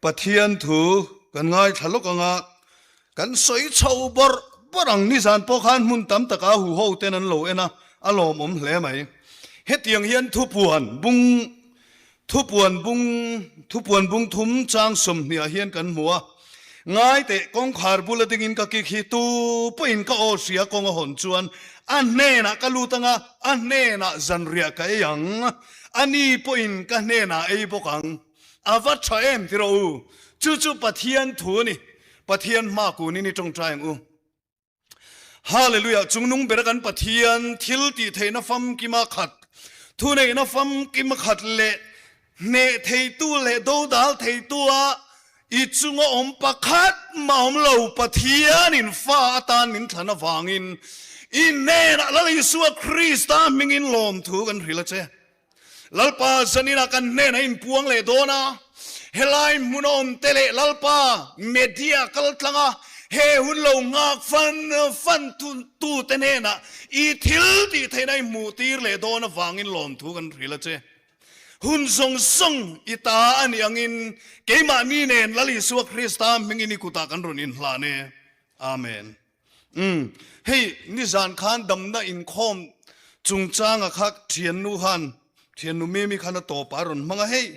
Pathian thu kan ngaithla lawk anga kan sawi chho bawrh bawrh ang. Nizan pawh khan hmun tam taka huho ten an lo en a, a lawmawm hle mai. Hetiang hian thupuan bung thupuan bung thupuan bung thum chang sawmhniah hian kan hmu a, Ngai teh kawngkhar bula dingin ka kik hi tu pawhin ka aw hria kawng a hawn chuan a hnenah ka lut anga a hnenah zanriah ka ei ang, ani pawhin ka hnenah ei bawk ang. A va tha em ti rawh u. Chu chu Pathian thu a ni. Pathian hma kunin i tawngtai ang u. Hallelujah! Chungnung bera kan Pathian thil tih theihna famkima khat, thuneihna famkima khat leh hneh theitu leh dodal theitu a i chunga awm pakhat mah awm lo Pathianin fa atan min thlan avangin i hnenah Lal Isua Krista hmingin lawmthu kan hrilh a che. Lalpa zaninah kan hnenah inpuang leh dawn a, helai hmun a awm te leh Lalpa media kal tlang a, he hun lo nghak fan fan tu te hnenah i thil tih theihna i hmuh tir leh dawn avangin lawmthu kan hrilh a che. Hun zawng zawng i ta a nih angin keimahni nen Lal Isua Krista hmingin i kutah kan rawn inhlan e. Amen. Umm, hei nizan khan damna inkhawm chungchanga kha thiannu khan, thiannu Mimi khan a tawpah a rawn hmang a, hei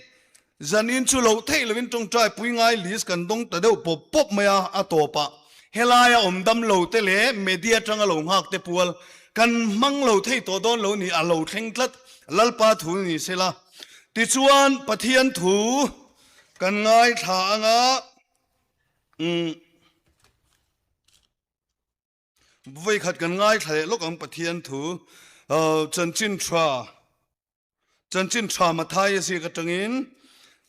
zanin chu loh theih lovin tawngtai pui ngai list kan dawng ta deuh pawp pawp mai a, a tawpah helaia awm dam lo te leh media atanga lo nghak te pual kan hmang lo thei tawh dawn lo ni, a lo thleng tlat, Lalpa thu ni sela. Tichuan Pathian thu kan ngaithla anga, umm. Vawikhat kan ngaithla leh lawk ang Pathian thu chanchin tha chanchin tha Mathai a ziak atangin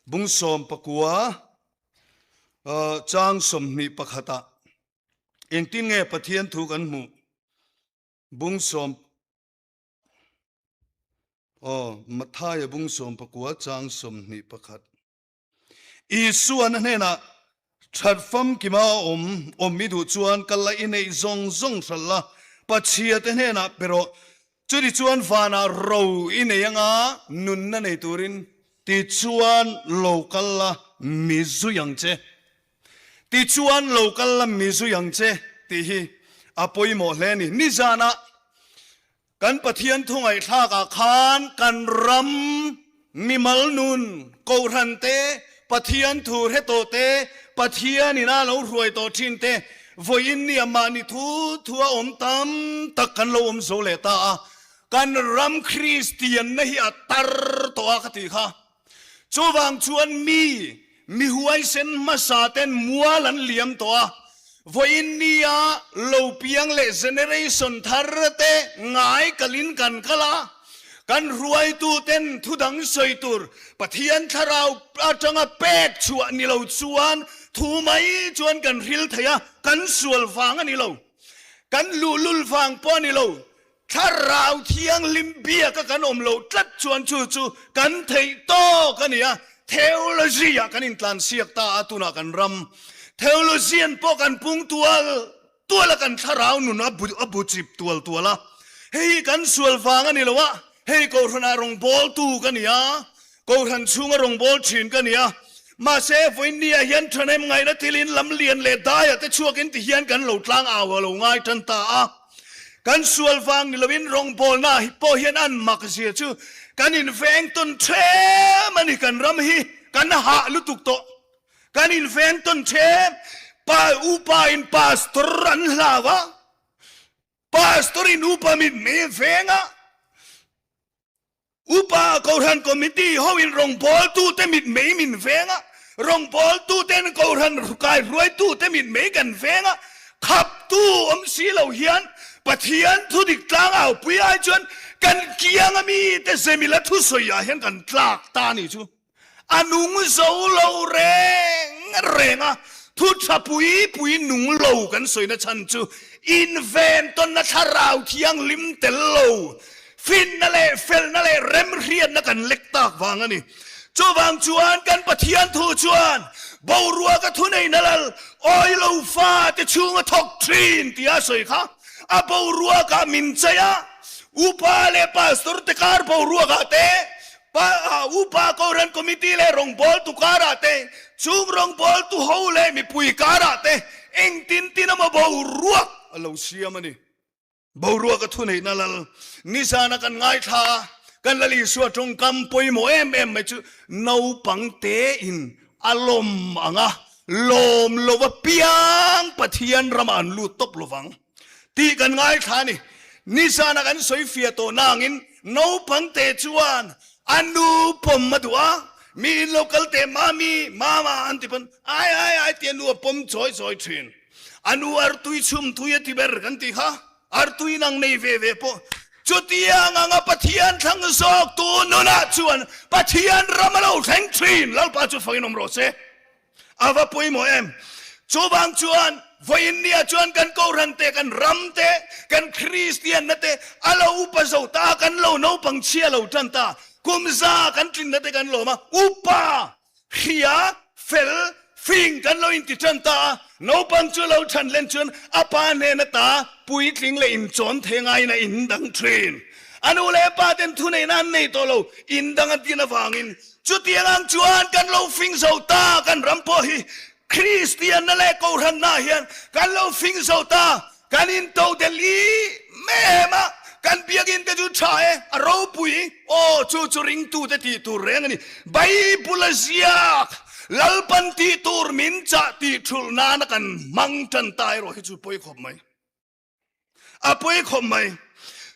bung 19 chang 21 ah engtin nge Pathian thu kan hmuh bung sawm aw Mathai a bung 19 chang 21. Isuan a hnenah, That famkima a awm, awm i duh chuan kal la i neih zawng zawng hralh la, Pathiate hnenah pe rawh. Chuti chuan vanah ro i nei anga nunna nei turin tichuan lo kal la mi zui ang che. Tichuan lo kal la mi zui ang che tih hi a pawimawh hle a ni. Nizanah Kan Pathian thu ngaihthlak ah khan kan ram mimal nun, kohhran te, Pathian thu hre tawh te, Pathian in a lo hruai tawh thin te, vawiin nia mahni thu thu a awm tam tak kan lo awm zo leh ta a, kan ram Kristianna hi a tar tawh a ka tih kha. Chuvang chuan mi, mi huaisen hmasa ten mual an liam tawh a, vawiin nia lo piang leh generation thar te ngai kalin kan kal a, kan hruaitu ten thu dang sawi tur Pathian thlarau atanga pek chhuah ni lo chuan thu mai chuan kan hril thei a, kan sual vang a ni lo, kan luhlul vang pawh a ni lo, Thlarau Thianghlim biaka kan awm loh tlat chuan chu chu kan theih tawk a ni a, theology ah kan intlansiak ta a, tunah kan ram theologian pawh kan pung tual tual a, kan thlarau nun a bu a bu chip tual tual a, hei hi kan sual vang a ni lo a, hei Kohhranah rawngbawltu ka ni a, Kohhran chhunga rawngbâwl ṭhin ka ni a, mahse vawiinniah hian ṭhahnem ngaihna thilin lam lian leh daiah te chhuakin ti hian kan lo tlang au a lo ngai ṭan ta a. Kan sual vang ni loin rawngbâwlna pawh hian an mak zia chu kan inveng tawn ṭhem a ni. Kan ram hi kan hah lutuk tawh. Kan inveng tawn ṭhem. Pa upa in pastor an hlau a, pastor in upa mit mei a veng a, Upa Kohhran Committee hoin rawngbawltute mitmei min veng a, rawngbawltuten Kohhran kaihruaitute mitmei kan veng a, khaptu awm si lo hian Pathian thudik tlang aupui ai chuan kan kiang a mite zemila thusawi ah hian kan tlak ta a nih chu. A nung zo lo reng reng a, thu tha pui pui nung lo kan sawina chhan chu inven tawnna thlarau thianghlim tel lo, finna leh felna leh remhriatna kan lek tak vang a ni. Chuvang chuan kan Pathian thu chuan boruaka thuneihna lal awi lo fate chhunga thawk thin tia a sawi kha a boruakah min chei a, upa leh pastor te kar boruakah te, Pa, Upa Kohhran Committee leh rawngbawltu karah te chung rawngbawltu ho leh mipui karah te engtin tin emaw boruak a lo siam a ni. Boruak a thuneihna lal nizana kan ngaithla a, kan Lal Isua tawngkam pawimawh em em mai chu naupang tein a lawm ang a, lawm lo apiang Pathian ramah an lut tawp lovang tih kan ngaithla a ni. Nizana kan sawi fiah tawh nangin naupang te chuan a nu pawm a duh a, mi in lo kal teh mami, mama an ti pawn ai ai ai tia nu a pawm chawi chawi thin. A nu artui chhum tui a ti ber kan ti kha, artui nang nei ve ve pawh. Chutiang anga Pathian thlang zawk tu nunah chuan Pathian ram a lo thleng thin. Lalpa chu fangin awm rawh se. A va pawimawh em? Chuvang chuan vawiin nia chuan kan Kohhran te, kan ram te, kan Kristianna te a lo upa zo ta, kan lo naupang chhia lo tan ta, kum za kan tlinna te kan lawm a, upa hria, fel, fing kan lo inti tan ta a, naupang chu lo than len chuan a pa hnen ata puitling leh inchawn thei ngaiin a indang thin. A nu leh a pa ten thuneihna an nei tawh lo, indang an tin avangin Chutiang ang chuan kan lo fing zo ta, kan ram pawh hi Kristianna leh Kohhranna hian kan lo fing zo ta, kan into del em em a, kan biakinn te chu tha e, a ropui, aw chu chu ringtute tih tur reng a ni. Bible a ziak, Lalpan tih tur min chah tih thulh nana kan hmang tan ta erawh hi chu pawi khawp mai. A pawi khawp mai.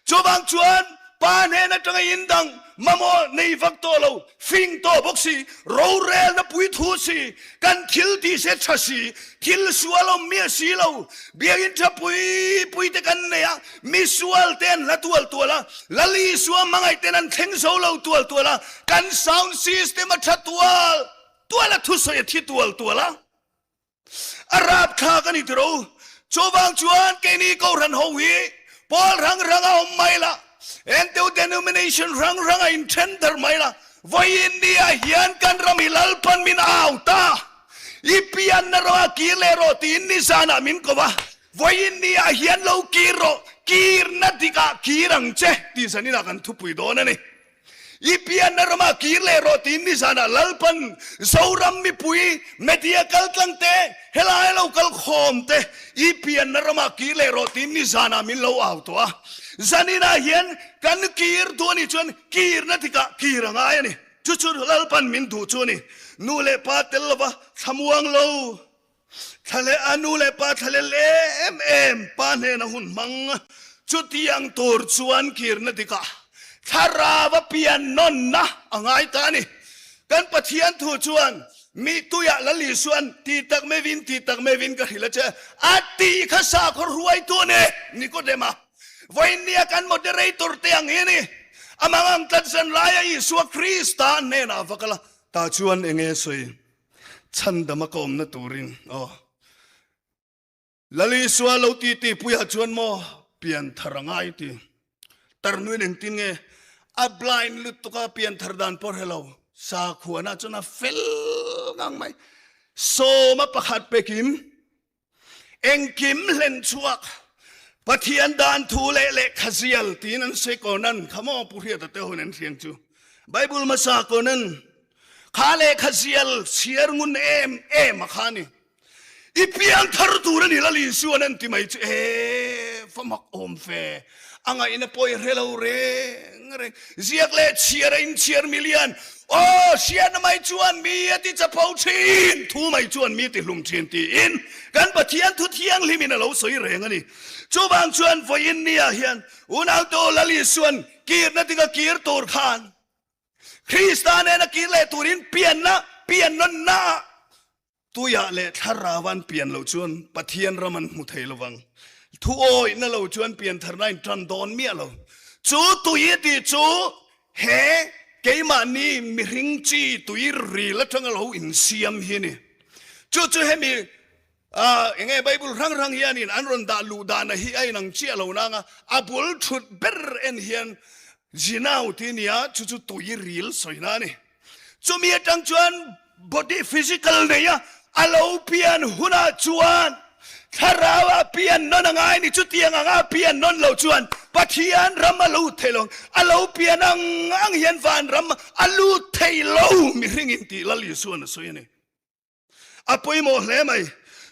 Chuvang chuan pa hnen atanga indang mamawh nei vak tawh lo, fing tawh bawk si, rorelna pui thu si, kan thil tih se tha si, thil sual awm miah si lo, biakinn tha pui pui te kan nei a, misual te an hla tual tual a, Lal Isua hmangaih ten an thleng zo lo tual tual a, kan sound system a tha tual tual a, thusawi a thi tual tual a. A rapthlak a ni tiro. Chuvang chuan keini Kohhran ho hi pawl hrang hrang a awm mai la, engteu denomination hrang hrang a inthen der mai la, vawiin ni ah hian kan ram hi Lalpan min au ta, i pianna rawh a kir leh rawh tiin nizanah min ko va, vawiin ni ah hian lo kir rawh, kirna dikah kir ang che tih zaninah kan thupui dawn a ni. I pianna ramah kir leh rawh tiin nizanah Lalpan Zoram mipui media kaltlang te, helai lo kal khawm te i pianna ramah kir leh rawh tiin nizanah min lo au tawh a. Zaninah hian kan kir duh a nih chuan kirna tikah kir a ngai a ni. Chu chu Lalpan min duh chu a ni. Nu leh pa tel lova thlamuang lo. Thla a nu leh pa thlalel em em pa hnena hun hmang chutiang tur chuan kirna dikah thlarau a pian nawnna a ngai ta a ni. Kan Pathian thu chuan mi tuiah Lal Isuan ti tak mevin ti tak mevin ka hrilh a che a tih kha sakhaw hruaitu a ni Nikodema vawiinnia kan moderator te ang hi a ni. Amah ang tlat zan laia Isua Krista hnenah a va kal a, tah chuan enge sawi? Chhandama ka awmna turin aw. Lal Isua lo ti ti puiah chuan maw pianthar a ngai ti. Tarnuin engtin nge a blind lutuk a pianthar dan pawh hre lo. Sakhuana chuan a fel ngang mai. Sawma pakhat pekim Engkim hlen chhuak Pathian dan thu leh lehkha zial tiin an sawi konan kha maw Pu Hriata te hun an hriang chu Bible hmasa konan kha lehkha zial chhiar ngun em em a kha ni i piang thar tur a ni Lal Isuan an ti mai chu e fa mak awm fe a ngaihna pawh i hre lo reng reng Ziak leh chhiar a inchhiar milian, Aw, hriatna mai chuan mi a ti chapo thin, thu mai chuan mi ti hlum thin tiin kan Pathian thu thianghlimin a lo sawi reng a ni. Chuvang chuan vawiin niah hian unautu Lal Isuan kirna dika kir tur khan Krista nena kir leh turin pianna, piannawnna ah Tuiah leh thlarau an pian loh chuan Pathian ram an hmu thei lovang. Thu awihna lo chuan piantharna in tan dawn miah lo. Chu tui a tih chu he keimahni mihring chi tui ril atanga lo insiam hi a ni. Chu chu hemi eng nge Bible hrang hrang hianin an rawn dah luh dana hi a inang chiah lo nanga a bul thut ber en hian Zinau tih a nia, chu chu tui ril sawina a ni. Chumi atang chuan body physical nei a, a lo pian hunah chuan thlarau ah pian nawn a ngai ni. Chutiang anga pian nawn lo chuan Pathian ram a lut thei lo. A lo pian ang ang hian van ram a lut thei lo mihring in tih Lal Isuan a sawi a ni. A pawimawh hle mai.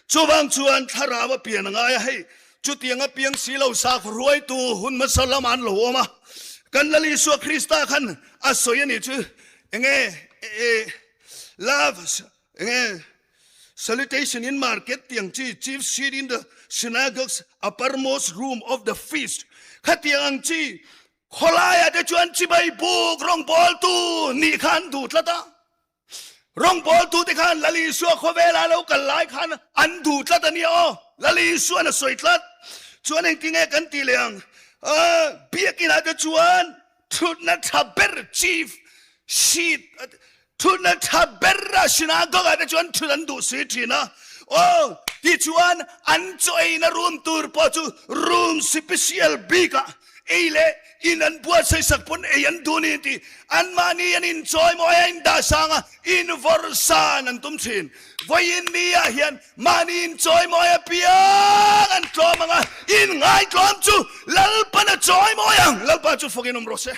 Chuvang chuan thlarau a pian a ngai a, hei chutiang a piang si lo sakhaw hruaitu hun hmasa lamah an lo awm a. Kan Lal Isua Krista khan a sawi a nih chu enge love enge salutation in market tiang chi chief seat in the synagogues uppermost room of the feast khatiang ang chi khawlaiah te chuan chibai buk rawngbawltu nih kha an duh tlat a. Rawngbawltute khan Lal Isua khawvela lo kal lai khan an duh tlat a nia aw. Lal Isuan a sawi tlat. Chuan engtinge kan tih leh ang? Biakinah te chuan thutna tha ber chief seat thutna tha ber a synagogue ah te chuan thut an duh si thin a. Aw, tichuan an chaw eina room tur pawh chu room special bik ah Ei leh in an buatsaih sak pawn ei an duh ni tih anmahni an inchawi mawi a indah sang a, invawrh san an tum thin. Vawiin ni ah hian mahni inchawi mawi apiang an tlawm ang a, inngaitlawm chu Lalpan a chawi mawi ang. Lalpa chu fawkin awm rawh se.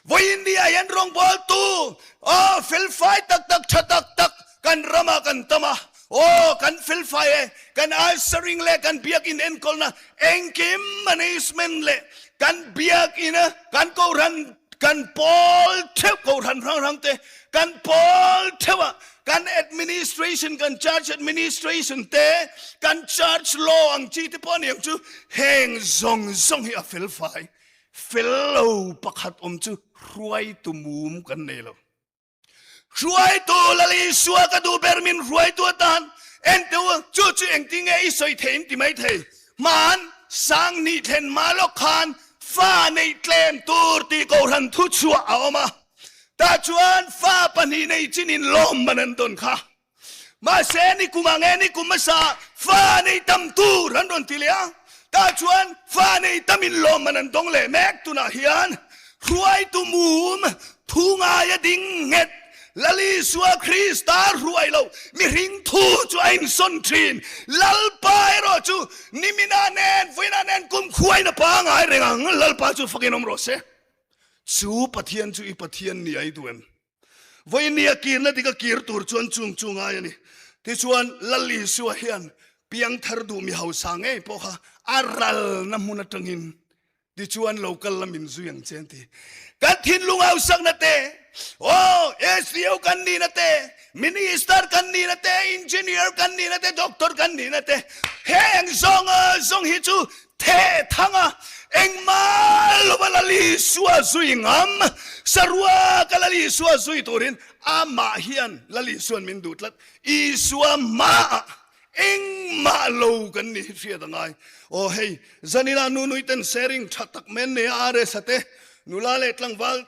Vawiin ni ah hian rawngbawltu aw felfai tak tak tha tak tak kan ramah kan tam a, aw kan felfai e, kan ushering leh kan biakin enkawlna engkim management leh kan biakin a kan kohhran kan pawl theuh kohhran hrang hrang te kan pawl theuh a kan administration kan church administration te kan church law ang chi te pawh a ni ang chu heng zawng zawng hi a felfai Fel lo pakhat awm chu hruaitu mum kan nei lo. Hruaitu Lal Isua ka duh ber min hruaitu atan enteu chu chu engtinge i sawi thei in ti mai thei. Hmaan sang hnih thlen hma lawk khan fa neih tlem tur tih kohhran thu chhuah a awm a. Tah chuan fa pahnih nei chin in lawm man an dawn kha. Mahse ni kum ang e, ni kum hmasa fa nei tam tur an rawn ti leh a, tah chuan fa nei tam in lawmman an dawng leh mek. Tunah hian hruaitu mum thu ngaia ding nghet Lal Isua Krista hruai lo mihring thu chu a insawn thin. Lalpa erawh chu nimina nen vawiina nen kum khuain a pangai reng ang. Lalpa chu fakin awm rawh se. Chu Pathian chu i Pathian ni ai duh em? Vawinia kirna dik a kir tur chuan chung chu ngai a ni. Tichuan, Lal Isua hian piangthar duh mi hausa ngei pawh kha a ralna hmun atangin tichuan lo kal la min zui ang che an ti. Kan thinlung hausakna te, aw, SDO kan nihna te, Minister kan nihna te, Engineer kan nihna te, Doctor kan nihna te, heng zawng zawng hi chu Theh thanga engmah lova Lal Isua zui ngam, saruak a Lal Isua zui turin amah hian Lal Isuan min duh tlat. Isua hmaah engmah lo kan ni hi hriat a ngai. Aw hei, zanina nunui ten sharing tha tak men nei a RS a te, nula leh tlangval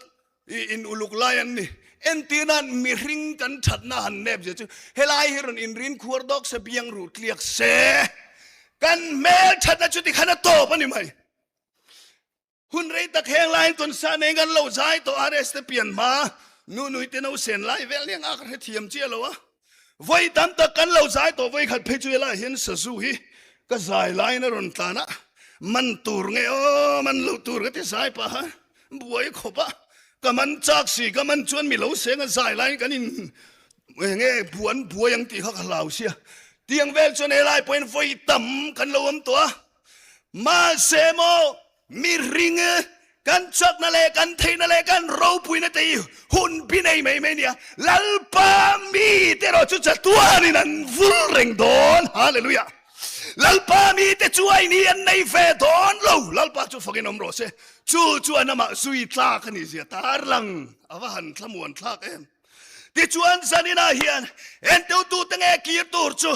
I in uluk lai an ni. Entir nan mihring kan thatna han nep zia chu helai hi rawn inrin khuar dawk se biang ruh tliak se kan hmel thatna chu tikhan a tawp a ni mai. Hun rei tak heng laiin concert nei kan lo zai tawh RS te pian hma nu nui te no sen lai vel nia nga ka hrethiam chiah lo a. Vawi tam tak kan lo zai tawh vawi khat phei chu helai hian sazu hi ka zai laiin a rawn tlan a man tur nge aw man lo tur ka ti zai paha. Buai khawp a, ka man chak si, ka man chuan mi lo seng a zai laiin kan in enge buan buai ang tih kha ka hlau sia. Tiang vel chuan helai pawhin vawi tam kan lo awm tawh a. Mahse maw mihring kan chakna leh kan theihna leh kan ropuina te hi hun bi nei mai mai nia. Lalpa mite erawh chu chatuanin an vul reng dawn. Hallelujah! Lalpa mite chu a ini an nei ve dawn lo. Lalpa chu fakin awm rawh se. Chu chuan amah zui tlak a nih zia tarlang a va han thlamuan thlak em. Tichuan zaninah hian enteu tute nge kir tur chu,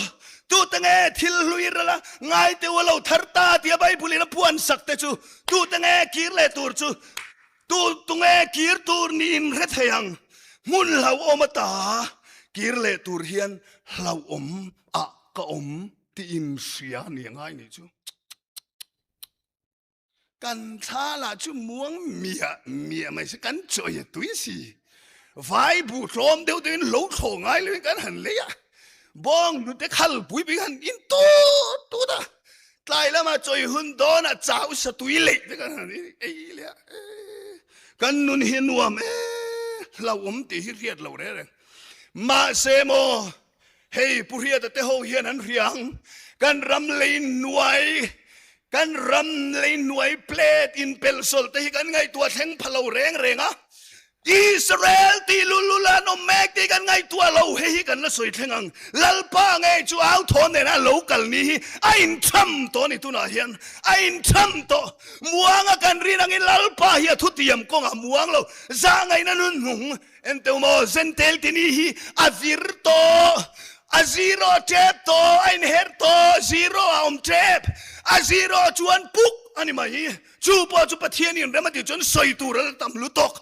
tute nge thil hlui rala ngaiteu a lo thar ta tia Bible in a puan sak te chu, tute nge kir leh tur chu, tu tunge kir tur niin hre thei ang. Hmun hlauhawm ata kir leh tur hian hlauhawm ah ka awm tiin hria ni a ngai nih chu. Kan thla lah chu muang miah miah mai se kan chawi a tui si. Vai bu tlawm deuh deuhin lo thlawh ngai loin kan han lei a. Bawng hnute khal pui pui han in tut tut a. Tlai lama chawi hun dawn a chau sa tui leih te kan han ei leh a. Kan nun hi nuam e hlauhawm tih hi hriat lo reng reng. Mahse maw. Hei Pu Hriata te ho hian an hria ang. Kan ram lei hnuai, kan ram lei hnuai plate inpelhsawlh te hi kan ngaihtuah thleng pha lo reng reng a. Israel tih lulul an awm mek tih kan ngaihtuah lo, hei hi kan la sawi thleng ang. Lalpa ngei chu au thawn nena lo kal ni hi a intham tawh a ni tunah hian, a intham tawh. Muanga kan rin angin Lalpa hi a thutiam kawngah muang lo, zahngaihna nun hnung Enteu maw Zentel tini hi a vir tawh, a zero tep tawh, a inher tawh, zero a awm tep, a zero chuan puk a ni mai. Chu pawh chu Pathian in rem a tih chuan sawi tur a la tam lutuk.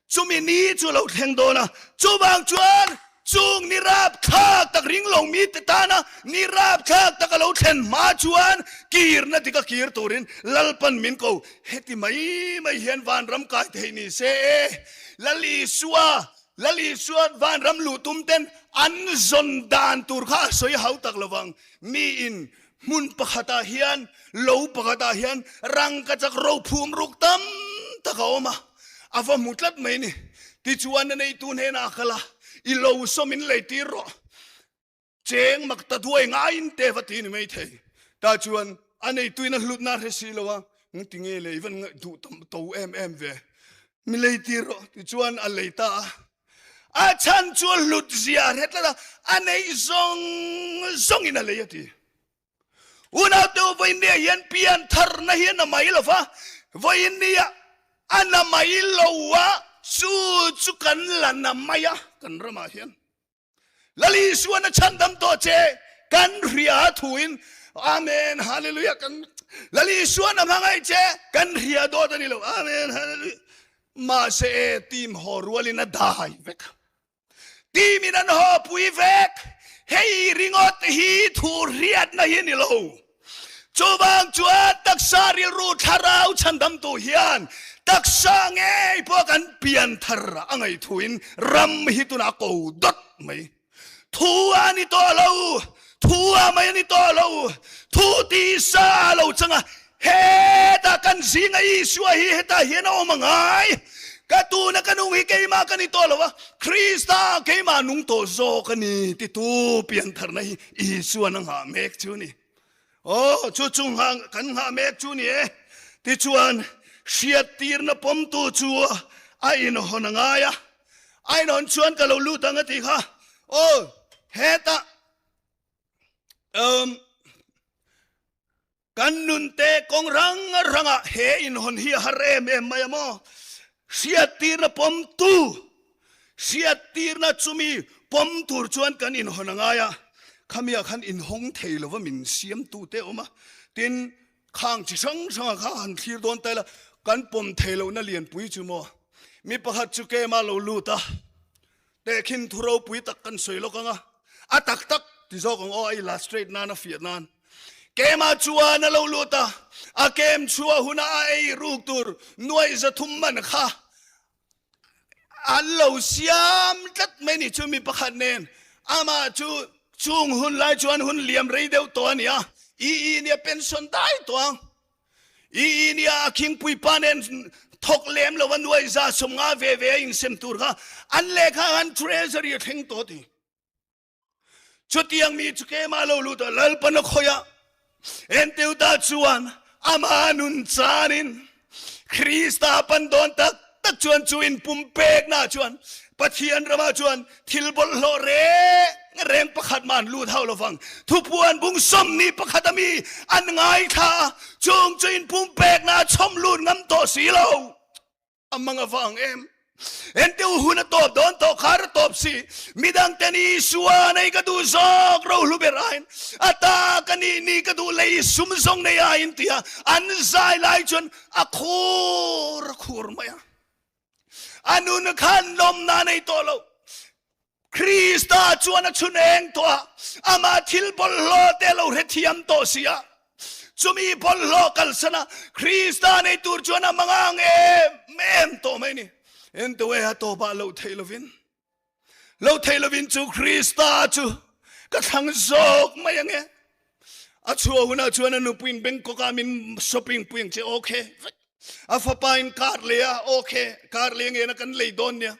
Chumi ni chu a lo thleng dawn a, chuvang chuan chung ni rapthlak tak ring lo mite tana ni rapthlak tak a lo thlen hma chuan kirna dik a kir turin Lalpan min ko. Heti mai mai hian vanram kai theih ni se e. Lal Isua, Lal Isua vanram luh tum ten an zawn dan tur kha a sawi hau tak lovang. Mi in hmun pakhatah hian, lo pakhatah hian rangkachak rophum ruk tam tak a awm a, a va hmu tlat mai ni. Tichuan a neitu hnenah a kal a, I lo sawm in lei tir rawh. Cheng mak ta duai ngaiin te va ti ni mai thei. Ta chuan a neituin a hlutna a hre si lo a, Eng ti nge lei van ngaih duh tam to em em ve. Mi lei tir rawh ti chuan a lei ta a. A chhan chu a hlut zia a hre tlat a, a neih zawng zawngin a lei a ti. Unaute u vawiinniah hian pian tharna hi a na mai lo va, vawiinniah a na mai lo a, chu chu kan la na mai a kan ramah hian. Lal Isuan a chhandam tawh che kan hria thuin Amen Hallelujah kan Lal Isuan a hmangaih che kan hria dawt a ni lo Amen Hallelujah mahse e team haw rualin a dai vek team in an haw pui vek hei ringawt hi thu hriatna hi ni lo Chuvang chuan taksa rilru thlarau chhandamtu hian taksa ngei pawh kan pian thar a ngaithuin ram hi tunah a ko dawt mai. Thu a ni tawh lo, thu a mai a ni tawh lo, thu tisa a lo chang a, hetah kan zinga Isua hi hetah hian a awm a ngai. Ka tuna ka nung hi keimah ka ni tawh lo a, Krista keimah nung tawh zawk a ni titu piantharna hi Isuan a nghah mek chu ni. Aw, chu chu nghah kan nghah mek chu ni e. Tichuan, hriattirna pawmtu chu a inhawn a ngai a. A inhawn chuan ka lo lut ang a ti kha. Aw, hetah um, Kan nunte kawng rang rangah he inhawn hi a har em em mai a maw? Hriattirna pawmtu, hriattirna chumi pawm tur chuan kan inhawn a ngai a, khamiah khan inhawng thei lova min siamtute awm a, tin, khang chi hrang hranga kha han thlir dawn ta ila, kan pawm thei lohna lianpui chu maw? Mi pakhat chu kema lo lut a, Tehkhin thu ropui tak kan sawi lawk ang a, a tak tak ti zawk ang aw a illustrate nan a fiah nan. Kema chuan a lo lut a, a kem chhuah huna a ei ruk tur nuaih 300 man kha an lo siam tlat mai ni chu mi pakhat nen amah chu chung hun lai chuan hun liam rei deuh tawh a ni a, i i nia pension dai tawh ang. I i nia a khingpui pa nen thawk lem lo a nuai 150 ve ve a insem tur kha an lehkha khan treasury a thleng tawh ti. Chutiang mi chu keimah lo lut a Lalpan a khawih a, Enteuta chuan ama nun chanin Krista pan dawn tak tak chuan chu inpumpekna chuan Pathian ramah chuan thil bawlhhlawh reng reng pakhat mah an lut hauh lovang. Thupuan bung 21 a mi an ngaithla a, chung chu inpumpekna a chhawm lut ngam tawh si lo. A mang avang em? Enteu hun a tawp dawn tawh khar a tawp si. Midang ten Isua nei ka duh zawk rohlu ber aiin a ta ka nih ni ka duh lei sum zawng nei aiin tia an zai lai chuan a khur a khur mai a. A nun khan lawmna nei tawh lo. Krista chuan a chhun eng tawh a, amah thil bawlhhlawh te lo hrethiam tawh si a. Chumi bawlhhlawh kalsan a, Krista nei tur chuan a mangang em em tawh mai ni. Entawei a tawpah loh theih lovin, loh theih lovin chu Krista chu ka thlang zawk mai ange. A chhuah hunah chuan a nupuiin Bangkok-ah min shopping pui ang che, okay. A fapa in kar lei a, okay, kar lei nge na kan lei dawn nia.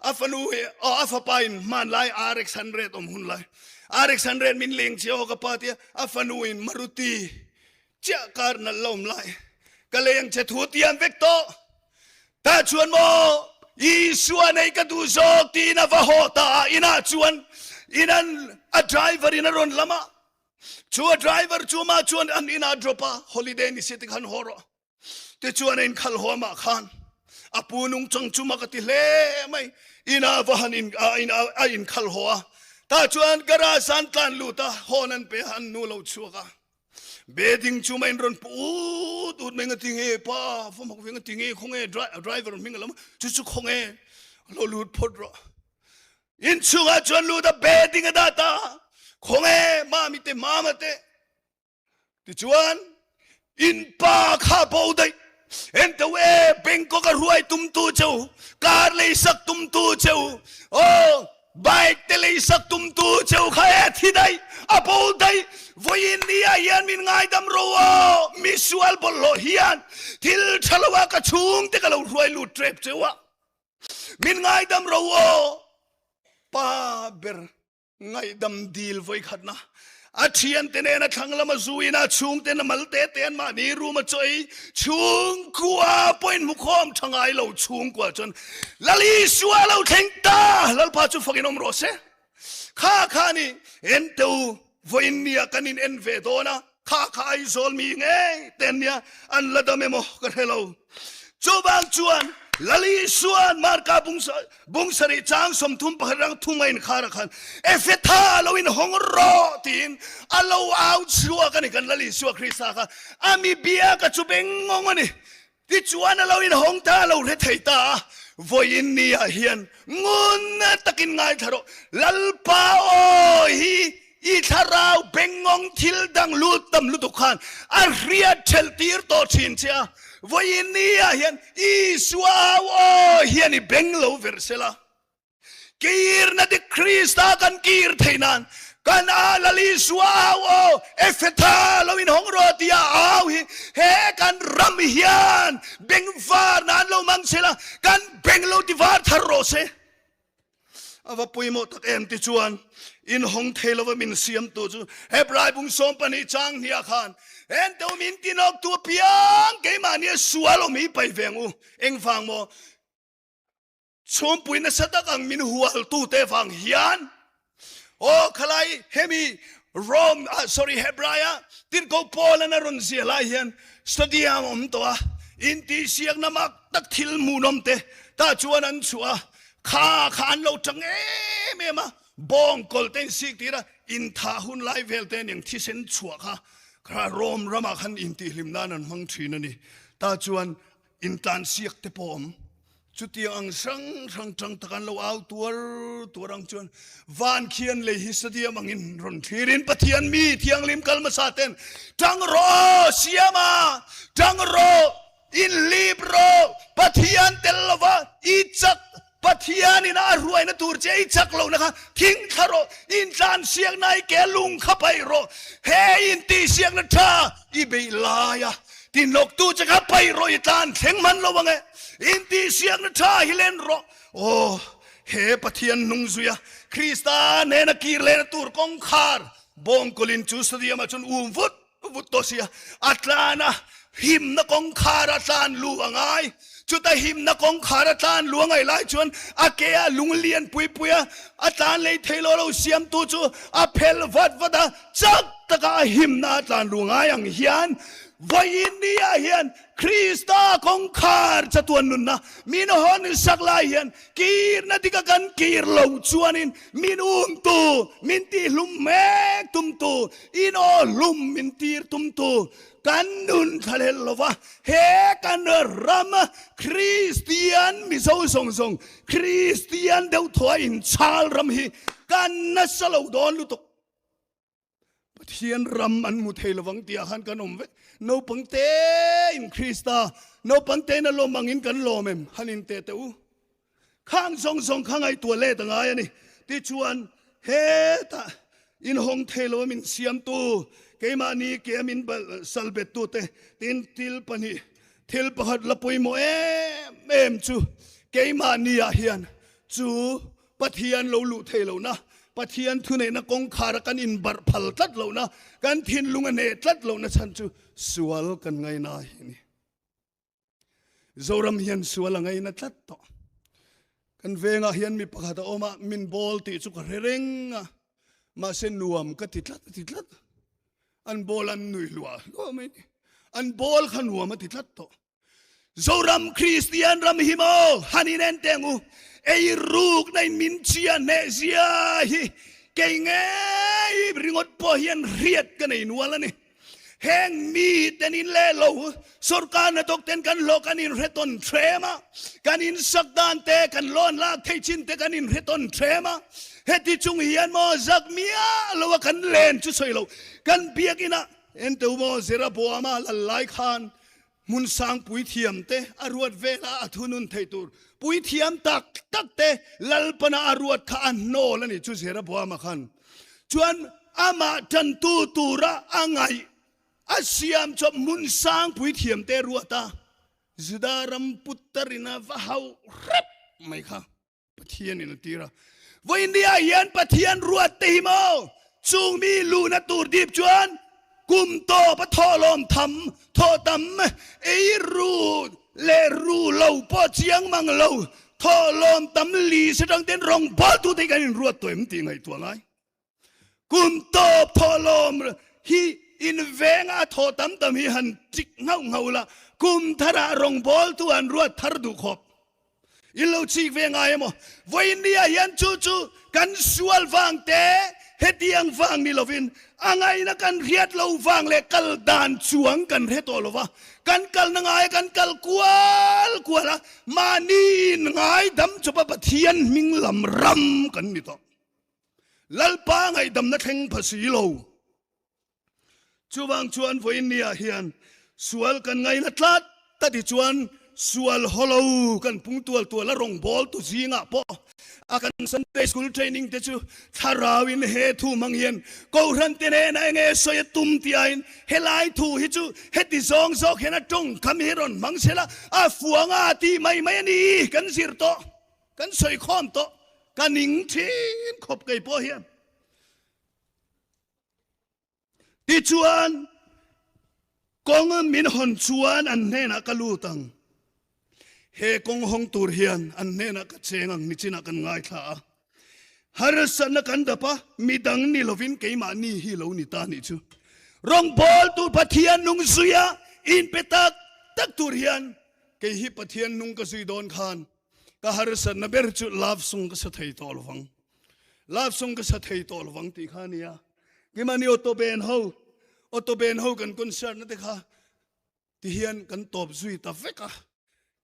A fanu hi, oh, a fapa in hman lai RX 100 awm hun lai. RX 100 min leng che aw ka pa tia a fanu in Maruti chiah kar nalh la awm lai ka leng che thu tiam vek tawh. Tah chuan maw Isua nei ka duh zawk tiin a va haw ta a, inah chuan in an a driver in a rawn lam a, chu a driver chu amah chuan an inah drop a, holiday ni si tikhan haw rawh tichuan a inkhalh haw amah khan a pu nungchang chu mak a ti hle mai, inah va han in a inkhalh haw a, tah chuan garage ah an tlan lut a, horn an pe a, an nu lo chhuak a. Bedding chu main rawn pu ut ut mai nga ti nge pa fam hok ve nga ti nge khawnge driver hming alam chu chu khawnge lo lut phawt rawh in chungah chuan lut a bedding a dah ta khawnge mami te mama te tichuan in pa kha bo daih Ento e Bangkok a ruai tumtu cheu, car leisak tumtu cheu, oh bike te leisak tumtu cheu kha e thi dai, a bo dai, voin ni ah hian min ngaidam ro aw, mi sual bawlhhlawh hian thil tha lo ah ka chhung te ka lo hruai lut trep cheu a, min ngaidam ro aw, pa ber. Ngaihdam dil vawikhatna a thiante nena thlang lama zu in a chhungten a mal te te an mahni room a chaw ei chhungkua pawhin hmu khawm tha ngai lo chhungkua chuan Lal Isua lo thleng ta Lalpa chu fakin awm rawh se kha kha ni enteu vawiin nia kan in en ve dawn a Kha kha Aizawl mi ngei te an nia, an la dam emaw ka hre lo. Chuvang chuan Lal Isua'n Marka bung sarih chang 31 rang thum a inkhar ah khan Ephetha lo inhawng rawh tiin a lo au chhuak a ni kan Lal Isua Krista kha a mi biak a chu beng ngawng a ni. Tichuan a lo inhawng ta a lo hre thei ta a, vawiin ni ah hian ngun takin ngaithla rawh, Lalpa aw hi i thlarau bengngawng thil dang lut tam lutuk khan a hriat ṭhelh tir tawh ṭhin che a, vawiin ni ah hian Isua au aw hian i beng lo ver sela. Kirna dik Krista kan kir theih nan kan a Lal Isua au aw Ephetha lo in hawng rawh tia au hi he kan ram hian bengvar nan lo mang sela kan beng lo ti var thar rawh se. A va pawimawh tak em ti chuan in hawng thei lova min siamtu chu Hebrai bung 12 chang hniah khan ento min tinawktu apiang keimahni a sual awm hi pai veng u engvang maw Chhumpui nasa tak ang min hualtute vang hian aw khalai hemi Rome ah sorry Hebrai ah tirhkoh Paul an a rawn ziah lai hian stadium awm tawh a intihsiakna mak tak thil hmuhnawm te tah chuan an chhuah a kha kha an lo tang em em a bawng kawl te in sik tir a inthah hun lai vel te aniang thisen chhuah kha kha Rome ramah khan intihhlim nan an hmang thin a ni tah chuan Intlansiak te pawh awm. Chutiang ang hrang hrang tang tak an lo au tuar tuar ang chuan van khian lei hi stadium angin rawn thlirin Pathian mi thianghlim kal hmasa ten tang rawh siama tang rawh inhlip rawh Pathian tel lova i chak Pathianin a ruaina tur che i chak lohna kha thing thla rawh, intlansiakna i ke lung kha paih rawh, he intihsiakna tha i beih laia tinawktu che kha paih rawh i tlan thleng hman lo ang e, intihsiakna tha hi len rawh. Aw, he Pathian hnung zuia Krista nena kir lehna tur kawngkhar bawngkawlin chu stadium-ah chuan um vut vut tawh sia, a tlan a, himna kawngkhar a tlan lu a ngai. Chuta himna kawngkhar a tlan lu a ngaih lai chuan a ke a lung lian pui pui a, a tlan lei thei lo lo siamtu chu a phel vat vat a, chak taka a himna a tlan lu ngai ang hian vawiin ni ah hian Krista kawngkhar chatuan nunna min hawn sak lai hian kirna dika kan kir lo chuanin min umtu, min tihlum mek tumtu, In aw hlum min tir tumtu kan nun thlahlel lova, he kan ram Kristian Mizo zawng zawng Kristian deuh thaw a inchhal ram hi kan nasa lo dawn lutuk. Pathian ram an hmu thei lovang tih ah khan kan awm vek. Naupang te in Krista, naupang te in a lawm angin kan lawm em? Han in teh teh u. Khang zawng zawng kha ngaihtuah let a ngai a ni. Tichuan, hetah inhawng thei lo a min siamtu, keimahni ke a min sal bettute, tin thil pahnih, thil pakhat la pawimawh em em chu keimahni ah hian chu Pathian lo luh thei lohna. Pathian thuneihna kawngkhara kan inbarh phal tlat lohna, kan thinlung a hneh tlat lohna chhan chu sual kan ngaina hi a ni. Zoram hian sual a ngaina tlat tawh. Kan vengah hian mi pakhat a awm a, min bawl tih chu ka hre reng a, mahse nuam ka ti tlat a ti tlat. An bawl an nui hluah hluah mai ni. An bawl kha nuam a ti tlat tawh. Zoram Kristian ram hi maw han inen teh ang u. Ei rukna in min chiah hneh zia hi kei ngei ringawt pawh hian hriat ka nei nual a ni. Heng mi ten in leh lo sorkar hnathawk ten kan hlawh kan inhre tawn threm a, kan insak dan te kan loan lak thei chin te kan inhre tawn threm a. Heti chung hian maw zak miah lo a kan len chu sawi lo kan biakinah enteu maw Jeroboama lal lai khan Hmun sang puithiam te a ruat vela a thunun theih tur puithiam tak tak te Lalpana a ruat kha a hnawl a ni chu Jeroboama khan chuan amah tantu tura a ngaih a siam chawp hmun sang puithiam te ruat a Juda ram puttarin a va hauh hrep mai kha. Pathian in a tir a. Vawiindia hian Pathian ruat te hi maw chung mi luhna tur dip chuan kum tawp a thawhlawm tham, thawh tam, ei ru leh ru lo pawh chiang mang lo, thawhlawm tam li se tang ten rawngbawltu te hi kan inruat tawh em tih ngaihtuah ngai. Kum tawp thawhlawm hi invenga a thawh tam tam hi han chik nghauh nghauh la, kum tharah rawngbawltu an ruat thar duh khawp. In lo chik ve ngai emaw? Vawiinnia hian chu chu kan sual vang te, hetiang vang ni lovin a ngaihna kan hriat lo vang leh kal dan chuang kan hre tawh lo va, kan kalna ngaia kan kal kual kual a, mahni in ngaidam chawpa Pathian hming lam ram kan ni tawh. Lalpa ngaihdamna thleng pha si lo. Chuvang chuan vawiinniah hian sual kan ngaina tlat ta ti chuan sual hawlo kan pung tual tual a rawngbawltu zingah pawh a kan Sunday School training te chu thlarauin he thu hmang hian Kohhran te nena enge sawi a tum tih aiin helai thu hi chu heti zawng zawk hian a tawngkam hi rawn hmang sela a fuanga tih mai mai a ni kan zir tawh. Kan sawi khawm tawh, ka ning thin khawp kei pawh hian. Tichuan, kawng min hawn chuan an hnenah ka lut ang. He kawng hawng tur hian an hnenah ka cheng ang nichinah kan ngaithla a. Harsatna kan dap a, midang ni lovin keimahni hi lo ni ta nih chu. Rawngbawltu Pathian nung zuia inpe tak tak tur hian kei hi Pathian nung ka zui dawn khan Ka harsatna ber chu love song ka sa thei tawh lovang. Love song ka sa thei tawh lovang tih kha nia. Kimani auto band ho, auto band ho kan concert na te kha ti hian kan tawp zui ta vek a.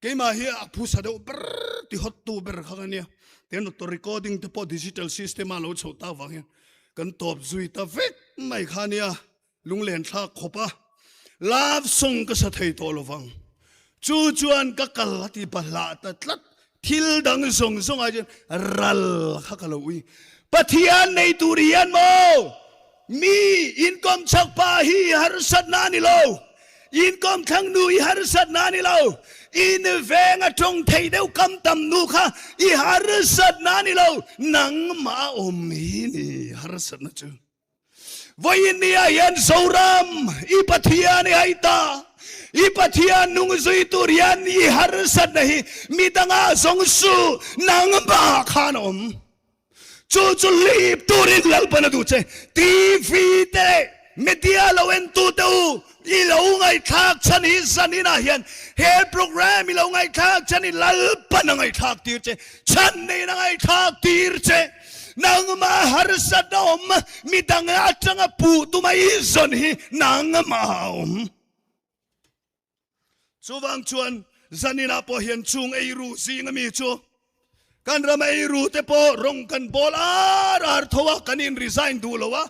Keimah hi a phusa deuh ber ti hot tu ber kha ka nia. Ten auto recording te pawh digital system a lo chho ta vang hian kan tawp zui ta vek mai kha nia. Lunglen thlak khawp a love song ka sa thei tawh lovang. Chu chuan ka kal a ti bahlah ta tlat. Thil dang zawng zawng ai chuan ral kha ka lo ui. Pathian nei tur hian maw mi inkawm chak pa hi i harsatna a ni lo. Inkawm thlang nu i harsatna a ni lo. In veng a tawng thei deuh kam tam nu kha i harsatna a ni lo. Nangmah a awm hi ni harsatna chu. Vawiin ni ah hian Zoram i Pathian i hai ta. I Pathian nung zui tur hian i harsatna hi midangah zawng suh, nangmah khan a awm. Chu chu hlip turin Lalpan a duh che. TV te leh media lo entu te u, i lo ngaihthlak chhan hi zanin ah hian he program i lo ngaihthlak chhan hi Lalpan a ngaihthlak tir che, chhan neiin a ngaihthlak tir che. Nangmah harsatna awm, midang atanga puh tuma i zawn hi nangmah a awm. Chuvang chuan zaninah pawh hian chung eiru zinga mi chu kan ram eiru te pawh rawng kan bawl ar ar tho a, kan in resign duh lo a,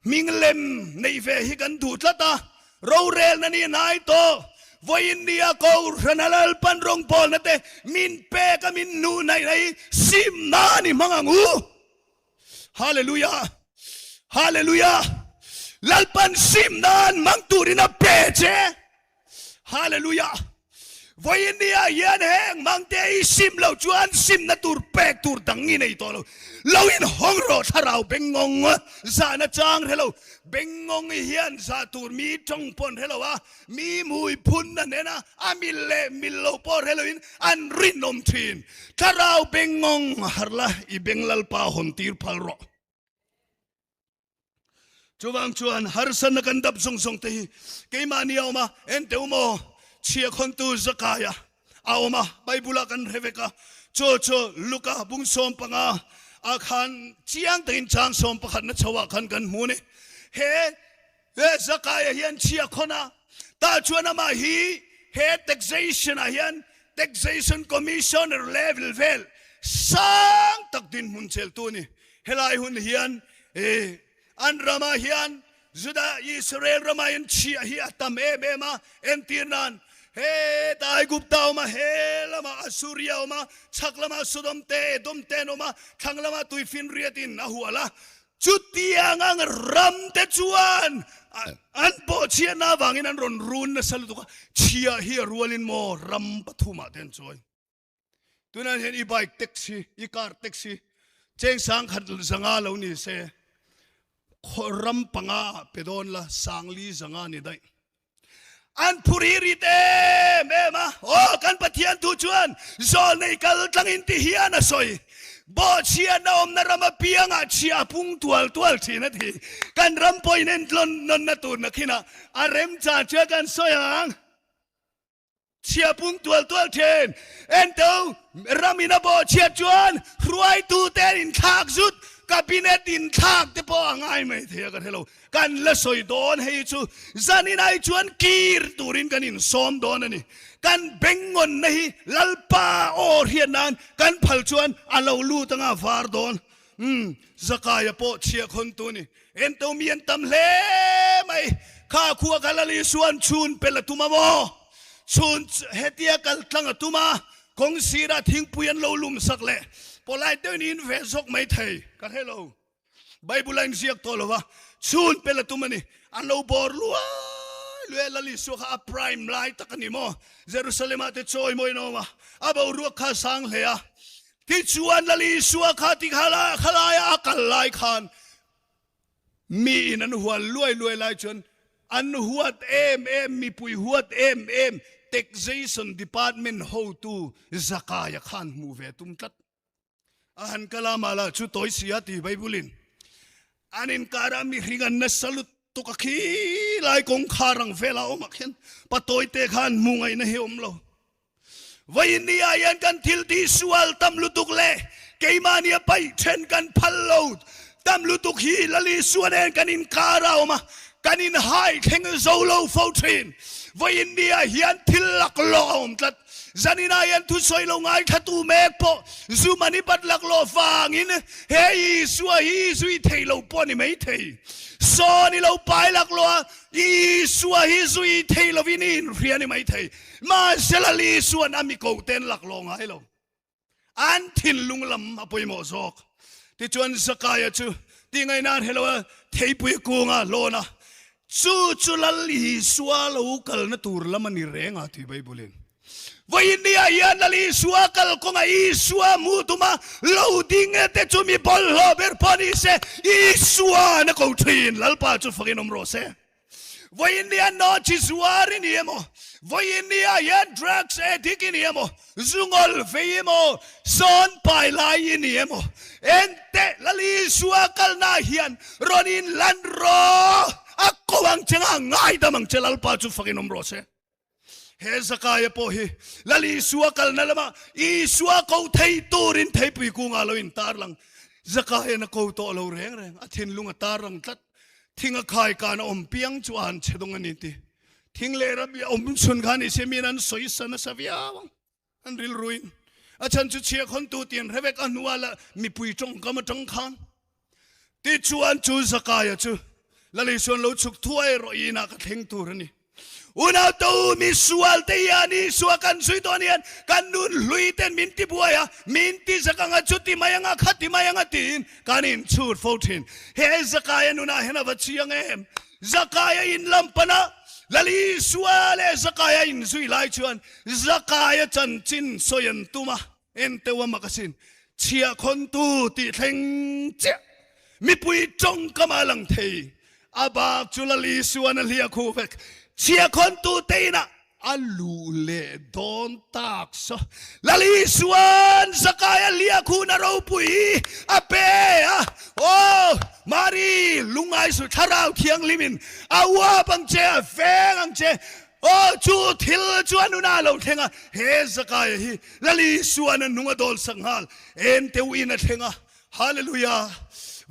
hming lem neih ve hi kan duh tlat a, Rorelna ni nai tawh, vawiin nia Kohhran a Lalpan rawngbawlna te min pek a min hnuh naih na hi simna a ni hmang ang u. Hallelujah! Hallelujah! Lalpan simna an hmang turin a pe che. Hallelujah! Vawinia hian heng mangte i sim lo chuan simna tur pek tur dang i nei tawh lo. Lo in hawng rawh thlarau bengngawng zahna chang hre lo. Bengngawng hian zah tur mi tawng pawh an hre lo a, mi mui phunna nena a mil leh mil lo pawh hre loin an rinawm thin. Thlarau bengngawng harh la i beng Lalpa hawn tir phal rawh. Chuvang chuan harsatna kan dap zawng zawng te hi keimahni a awm a, enteh u maw, chhia khawntu Zakaia a awm a, Bible-ah kan hre vek a, chu chu Luka bung 15 ah khan chiang takin chang 11 na chhoah khan kan hmu a ni. He he Zakaia hian chhia khawn a, tah chuan amah hi he taxation ah hian taxation commissioner level vel sang tak dinhmun cheltu a ni. Helai hun hian i an ramah hian Juda Israel ramah hian chhiah hi a tam em em a, entir nan heta Aigupta a awm a, he lamah Assuria a awm a, chhak lamah Sodom te, Edom te an awm a, thlang lamah Tuifinriat in a hual a. Chutiang ang ram te chuan an bawhchhiatna avangin an rawn run nasa lutuk a, chhiah hi a rualin maw ram pathumah te an chawi. Tunah hian i bike taxi, i car taxi cheng 1000 500 lo ni se, ram panga pe dawn la, 4000 500 ni daih. An phur hi rit em em a, aw kan Pathian thu chuan zawlnei kal tlangin ti hian a sawi. Bawhchhiatna awmna ram apiangah chhia a pung tual tual thin a ti. Kan ram pawhin entlawn nawnna tur nakhinah a remchang chu kan sawi ang. Chhia pung tual tual thin. Ento ram in a bawh chhiat chuan hruaitu te in thlak zut, cabinet in thlak te pawh a ngai mai thei a ka hre lo. Kan la sawi dawn hei chu zanin ai chuan kir turin kan insawm dawn a ni. Kan bengngawnna hi Lalpa aw hriat nan kan phal chuan a lo lut anga var dawn. Umm, Zakaia pawh chhia khawntu a ni. Ento mi an tam hle mai. Kha khua kha Lal Isua'n chhun pel a tum a maw? Chhun hetia kal tlang a tum a, kawng sirah thingpui an lo lum sak leh polite deuhin in ve zawk mai thei. Ka hre lo. Bible a inziak tawh lo va, chhun pel a tum a ni. An lo bawr luai luai a, Lal Isua kha a prime lai tak a ni maw? Jerusalem-ah te chawi mawiin a awm a, a boruak kha a sang hle a. Tichuan Lal Isua kha ti khalaia a kal lai khan miin an hual luai luai lai chuan an huat em em, mipui huat em em Taxation Department hotu Zakaia khan hmuh ve tum tlat. A han kal a, mah lah chu tawi si a ti Bible-in. An inkara mihring an nasa lutuk a khi lai kawngkhar ang vela awmah khian patawite khan hmuh ngaihna hi a awm lo. Vawiin ah hian kan thil tih sual tam lutuk leh keimahni a paih then kan phal lo tam lutuk hi Lal Isua nen kan inkar a awm a, kan inhai thleng zo lo fo thin. Vawiin ah hian thil laklawh a awm tlat. Zanin ah hian thusawi lo ngaithlatu mek pawh zu mani bat laklawh vangin he Isua hi zui thei lo pawh a ni maithei. Sawn i lo pai laklawh a, Isua hi zui thei lovin i inhria a ni maithei. Mahse Lal Isua'n a mi ko te an laklawh ngai lo. An thinlung lam a pawimawh zawk. Tichuan Zakaia chu tingaihna a hre lo a, theipui kunga lawn a, Chu chu Lal Isua lo kalna tur lam a ni reng a ti Bible-in. Vawiin ni ah hian Lal Isua kal kawnga Isua hmuh tuma lo ding te chu mi bawlhhlawh ber pawh ni se, Isua'n a ko thin. Lalpa chu fakin awm rawh se. Vawiin ni ah nawhchi zuar i ni emaw, vawiin ni ah hian drugs addict i ni emaw, zungawl vei emaw, sawn pai lai i ni emaw, enteh Lal Isua kalna ah hian rawn inlan rawh, a ko ang che nga ngaidam ang che Lalpa chu fakin awm rawh se. He Zakaia pawh hi Lal Isua kalna lamah Isua ko thei turin theipui kungah lo intarlang. Zakaia'n a ko tawh lo reng reng, a thinlung a tarlang tlat. Thing a khai kan a awm piang chu a han che dawng a ni ti. Thing leh ram i a awm chhun khan i se min an sawi sa nasa viau ang. An rilruin a chhan chu chhia khawntu ti an hre vek a hnuah lah mipui tawngkam atang khan. Tichuan chu Zakaia chu Lal Isuan lo chhuk thuai rawh inah ka thleng tur a ni. Unau te u, mi sual te hian Isua kan zui dawn hian kan nun hlui ten min ti buai a, min ti zak anga chuti mai anga khati mai anga tiin kan inchhut fo thin. He Zakaia nunah hian a va chiang em? Zakaia in lam pana. Lal Isua leh Zakaia inzui lai chuan Zakaia chanchin sawi an tum a, en teuh a mak asin. Chhiahkhawntu tih thleng chiah mipui tawngkam a lang thei. A bak chu Lal Isuan a hliah khuh vek. Chhiahkhawntu te inah a luh leh dawn tak saw. Lal Isuan Zakaia hliah khuhna ropui a pe a, Aw, Mari, lungngai suh, Thlarau Thianghlimin a uap ang che, a veng ang che. Aw, chu thil chu a nunah a lo thleng a, he Zakaia hi Lal Isuan a nung a dawl sak nghal. En teuhin a thleng a, Hallelujah!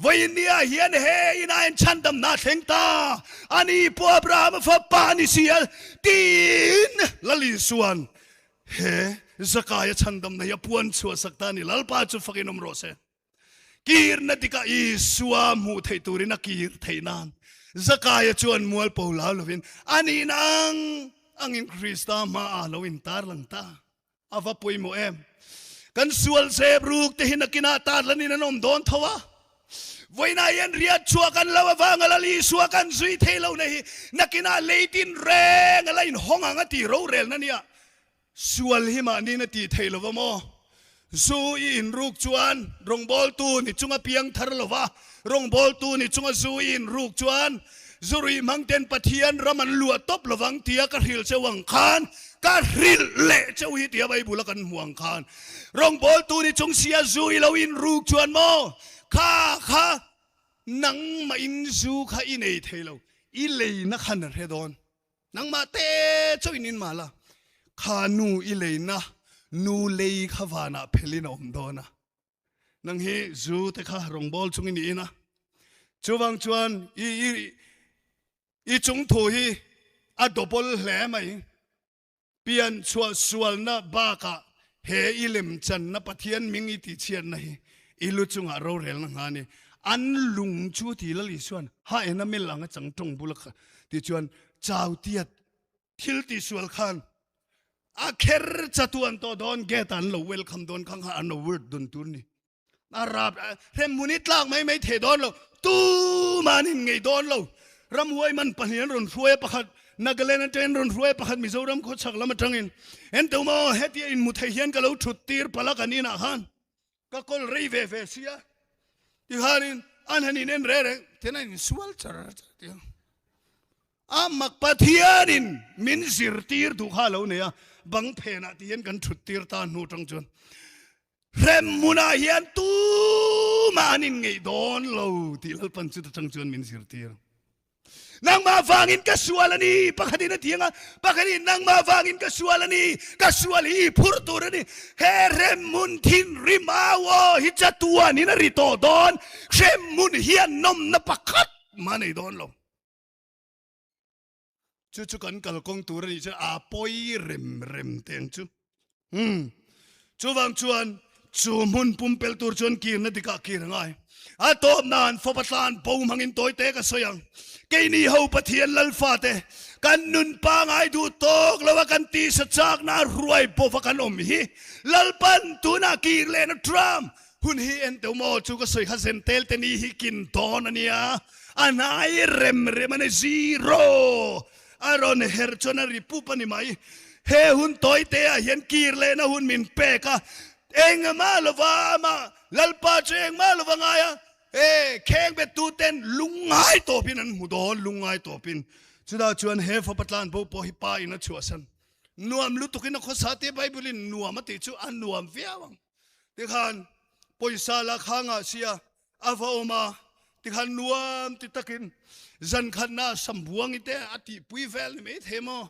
Vawiin nia hian he inah hian chhandamna a thleng ta, ani pawh Abrahama fapa a ni si a, tiin Lal Isuan he Zakaia chhandamna hi a puan chhuah sak ta a ni. Lalpa chu fakin awm rawh se. Kirna dikah Isua hmuh theih turin a kir theih nan Zakaia chuan mualpo lau lovin a nihna ang angin Krista hmaah lo intarlang ta. A va pawimawh em? Kan sual zep ruk te hi nakinah tarlanin an awm dawn tho a. Vawiinah hian riat chhuah kan lo avanga Lal Isua kan zui thei lo na hi nakinah lei tin reng a la inhawng ang a ti rorelna nia. Sual hi mahniin a tih theih lo va maw? Zu i inruk chuan rawngbawltu ni chunga piang thar lo va, rawngbawltu ni chunga zu i inruk chuan Zurui hmangten Pathian ram an luah tawp lovang tia ka hrilh cheu ang khan ka hrilh leh cheu hi tia Bible a kan hmuh ang khan rawngbawltu ni chung sia zu i lo inruk chuan maw kha kha nangmah in zu kha i nei thei lo i leina khan a hre dawn nangmah te chauh in in mah la kha nu i leina nu lei kha vanah phelin a awm dawn a. Nang hi zu te kha rawngbâwl chungin i in a, chuvang chuan i i i chung thu hi a double hle mai. Pian chhuah sualna bakah he i lemchanna Pathian hming i tihchhiatna hi i lu chungah rorelna ngha a ni. An lung chu ti Lal Isuan ha en a mel ang a chang tawng bula kha ti chuan chau tiat thil tihsual khan a kher chatuan tawh dawn gate an lo welcome dawn khang kha an lo word dun tur ni a rap hremhmun hi tlak mai mai thei dawn lo tuman in ngei dawn lo ramhuai man pahnih an rawn hruai a pakhat Nagaland atangin rawn hruai a pakhat Mizoram khawchhak lam atangin enteumaw hetia inhmu thei hian ka lo thut tir palh a kan inah khan Ka kawl rei ve ve sia tikhanin an han in en reng reng ten an insual char char tia. A mak Pathianin min zirtir duh kha a lo nei a, bang phenah ti hian kan thut tir ta hnu tang chuan hrem hmunah hian tumah an inngeih dawn lo tih Lalpan chuta tang chuan min zirtir. Nangmah vangin ka sual a ni, pakhatin a ti ang a, pakhatin nangmah vangin ka sual a ni, ka sual hi i phur tur a ni. He hremhmun thinrim au aw hi chatuanin a ri tawh dawn, hremhmun hian nawmna pakhat mah a nei dawn lo. Chu chu kan kalkawng tur a nih chuan a pawi rem rem teh ang chu. Umm. Chuvang chuan chu hmun pumpelh tur chuan kirna dikah kir a ngai. A tawp nan fapa tlan bo hmangin tawi te ka sawi ang. Keini ho Pathian Lalfa te kan nun pangai duh tawk lo a kan tisa chakna a hruai bawva kan awm hi Lalpan tunah kir lehna Trump Hun hi en teuh maw chu ka sawi kha zen tel te ni hi kin dawn a nia, a hnai rem rem a ni zero a rawn her chuan a ri pup a ni mai. He hun tawi te ah hian kir lehna hun min pek a, engmah lova amah Lalpa chu engmah lova ngai a, e kheng bet tu ten lungngai tawpin an hmu dawn lungngai tawpin. Chutah chuan he fapa tlan bo pawh hi pa in a chhuahsan nuam lutukin a khawsa tia Bible in nuam a tih chu a nuam viau ang. Tikhan pawisa la kha ngah sia a va awm a, tikhan nuam ti takin zan khatna sambuangi te a tihpui vel ni mai thei maw?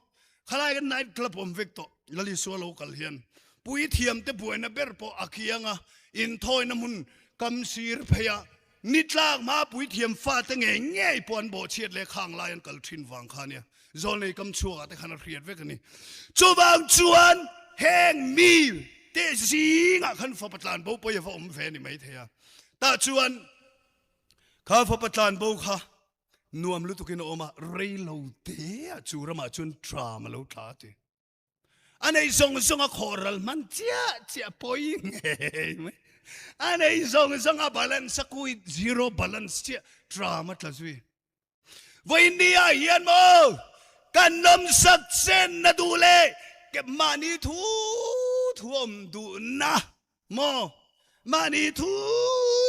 Khalai kan night club awm vek tawh Lalisua lo kal hian puithiam te buaina ber pawh a kiang a, inthawina hmun kam sir phei a, Ni tlak hma puithiam fate ngei ngei pawh an bawhchhiat leh khang lai an kal thin vang kha nia. Zawlnei kam chhuakah te khan a hriat vek a ni. Chuvang chuan heng mi te zingah khan fapa tlan bo pawi a va awm ve a ni maithei a. Tah chuan kha fapa tlan bo kha nuam lutukin a awm a, rei lo te ah chu ramah chuan tram a lo tla a ti. A nei zawng zawng a khawh ral hman chiah chiah pawi ngei mai. A nei zawng zawng a balance a kui zero balance chiah tram a tla zui. Vawiin ni ah hian maw. Kan nawmsak chenna duh leh mahni thu thu awm duhna maw? Mahni thu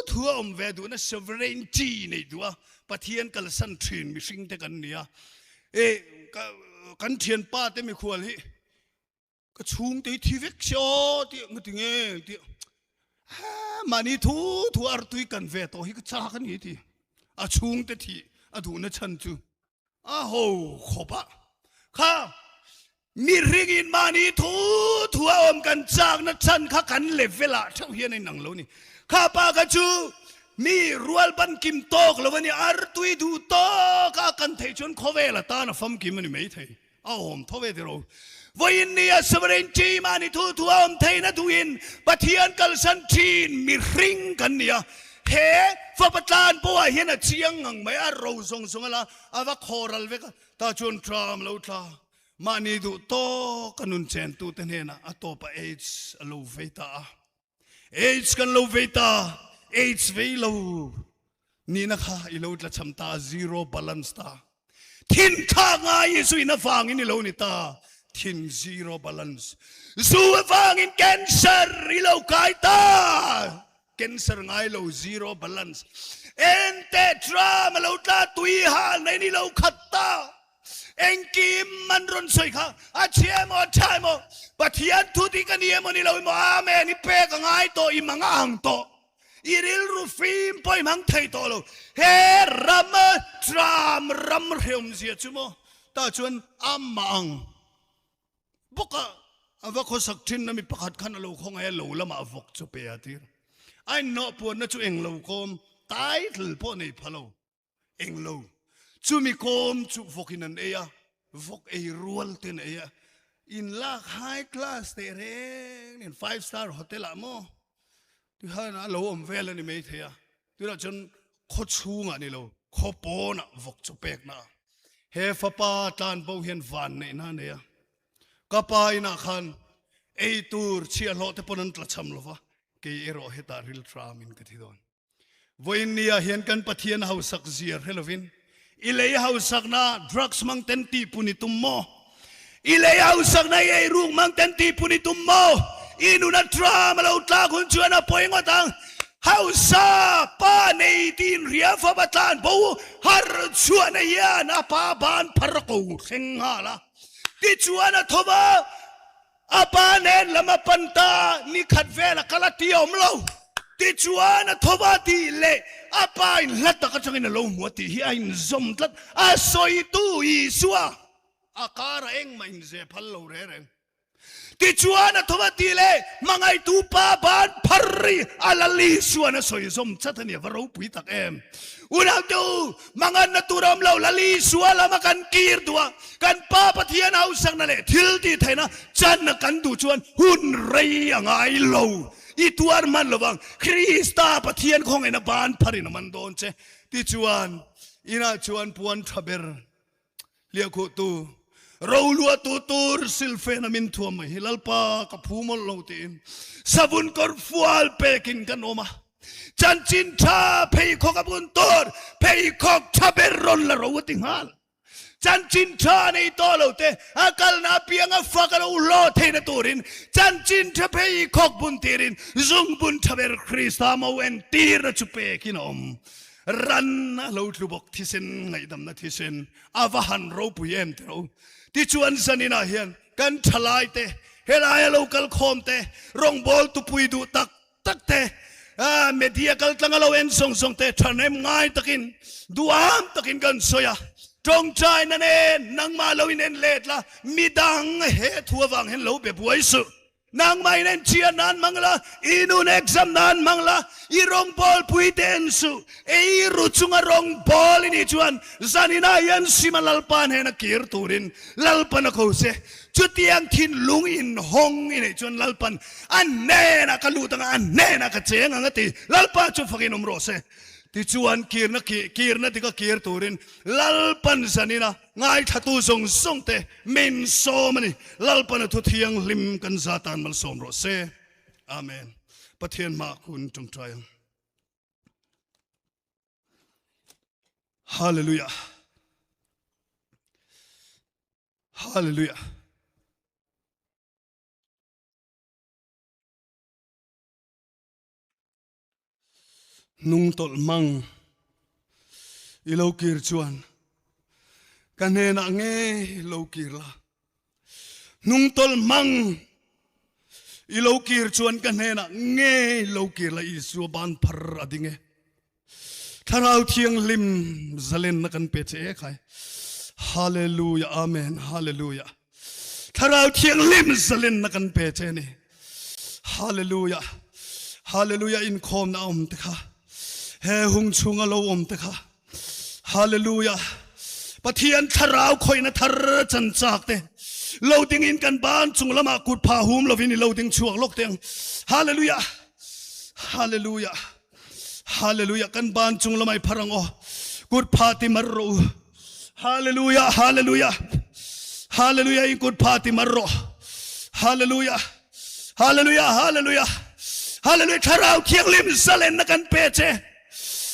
thu a awm ve duhna sovereignty neih duh a, Pathian kalsan thin mihring te kan ni a. E kan thianpa te mikhual hi Ka chhungte hi thi vek se aw tih nga ti nge tih mahni thu thu artui kan ve tawh hi ka chak a ni ti a chhungte thih a duhna chhan chu a ho khawp a kha mihringin mahni thu thu a awm kan chakna chhan kha kan level ah theuh hian a inang lo ni kha pa kha chu mi rual ban kim tawk lo a ni artui duh tawk a kan theih chuan khawvel atan a famkim a ni maithei. A awm tho ve tiro. Vawiin nia sovereignty mahni thu thu a awm theihna duhin Pathian kalsan thin mihring kan ni a. He fapa tlan pawhah hian a chiang ngang mai a, ro zawng zawng a la, a va khawral vek a, tah chuan tram lo tla. Mahni duh tawk a nun chentute hnenah a tawpah AIDS a lo vei ta a. AIDS kan lo vei ta, AIDS vei lo nihna kha i lo tlachham ta, zero balance ta. Thin thlak ngai i zuina vangin i lo ni ta, thin zero balance. Zu avangin cancer i lo kai ta, cancer ngai lo zero balance. Ente tram a lo tla tui hal na in i lo khat ta. Engkim an rawn sawi kha a chhia emaw a tha emaw Pathian thu dik a ni emaw ni lo emaw Amen i pek a ngai tawh i mang a ang tawh i rilru fim pawh i hmang thei tawh lo he ram tram ram hrehawm zia chu maw tah chuan amah ang bawk a a va khawsak thin a mi pakhat khan a lo khawngaih a lo lamah vawk chu pe a tir a inhnawh puanna chu englo kawm title pawh nei pha lo. Englo, chumi kawm chu vawkin an ei a, vawk ei rual ten ei a, in lak high class teh reng nen five star hotel ah maw tikhan a lo awm vel a ni mai thei a, tunah chuan khaw chhungah ni lo khaw pawnah vawk chu pek na a, he fapa tlan bo hian van neihna a nei a, ka pa inah khan ei tur chhiahhlawh te pawn an tla cham lo va, kei erawh hetah rilṭam in ka thi dawn. Vawiin ni ah hian kan Pathian hausak zia hre lovin i lei hausakna drugs mang ten tih pun i tum maw? I lei hausakna i eiruk mang ten tih pun i tum maw? I nuna tram a lo tlak hun chuan a pawi ngawt ang. Hausa pa nei tiin ria fapa tlan bo har chhuahna hian a pa ban phar ko thleng nghal a. Tichuan a tho va. A pa nen lam a pan ta, ni khat vel a kal a ti a awm lo. Tichuan a tho va tih leh a pa in hla tak atangin a lo hmu a tih hi a inzawm tlat. A sawitu Isua a kar a engmah inze phal lo reng reng. Tichuan a tho va tih leh hmangaihtu pa ban phar ri a Lal Isua'n a sawi zawm chat a ni, a va ropui tak em. Unaute u, manganna tur a awm lo, Lal Isua lama kan kir duh a, kan Pa Pathian hausakna leh thil tih theihna channa kan duh chuan hun rei a ngai lo. I tuar hman lo vang, Krista Pathian khawngaihna ban pharin a man dawn che. Tichuan, inah chuan puan tha ber Hliahkhuhtu, roluahtu tur silfen a min thuam mai hi Lalpa ka phu mawlh lo tiin savun kawr fual pekin kan awm a. Chanchin tha pheikhawk a bun tur pheikhawk tha ber rawn la ro a ti nghal. Chanchin tha nei tawh lo te a kalna apiang a fak a lo hlawh theihna turin chanchin tha pheikhawk bun tirin zungbun tha ber Krista mo entirna chu pekin a awm. Ran a lo tlu bawk thisen ngaihdamna thisen a va han ropui em ti ro. Tichuan zaninah hian kan thalai te, helaia lo kal khawm te, rawngbawl tupui duh tak tak te, media kal tlang a lo en zawng zawng te thahnem ngai takin duham takin kan sawi a. Tawngtaina nen nangmah lo inen let la, midang he thu avang hian lo be buai suh. Nangmah in enchhiat nan hmang la, i nun exam nan hmang la, i rawngbawl pui te en suh. Ei ru chunga rawngbawl i nih chuan zaninah hian Sima Lalpa hnena kir turin Lalpan a ko che. Chutiang thinlung inhawng i neih chuan Lalpan a hnenah ka lut anga, a hnenah ka cheng ang a ti. Lalpa chu fakin awm rawh se. Tichuan kirna kirna dik a kir turin Lalpan zaninah Ngaithlatu zawng zawng te min sawm a ni. Lalpan a thu thianghlim kan za tan malsawm rawh se. Amen. Pathian hmaah kun tawngtai ang. Hallelujah. Hallelujah. Hnung tawlh hmang i lo kir chuan ka hnenah ngei lo kir la. Hnung tawlh hmang i lo kir chuan ka hnenah ngei lo kir la Isua ban phar a ding e. Thlarau Thianghlim zalenna kan pe che e khai. Hallelujah, Amen, Hallelujah. Thlarau Thianghlim zalenna kan pe che ni. Hallelujah, Hallelujah inkhawmna awm te kha. He hung chhunga lo awm te kha. Hallelujah. Pathian thlarau khoina thar chan chak te. Lo ding in kan ban chung lama kut pha hum lovin i lo ding chuak lok teng. Hallelujah. Hallelujah. Hallelujah kan ban cung lamai pharang o kut pha ti mar ro Hallelujah Hallelujah Hallelujah in kut pha ti mar ro Hallelujah Hallelujah Hallelujah Hallelujah thlarau thianghlim zalen na kan pe che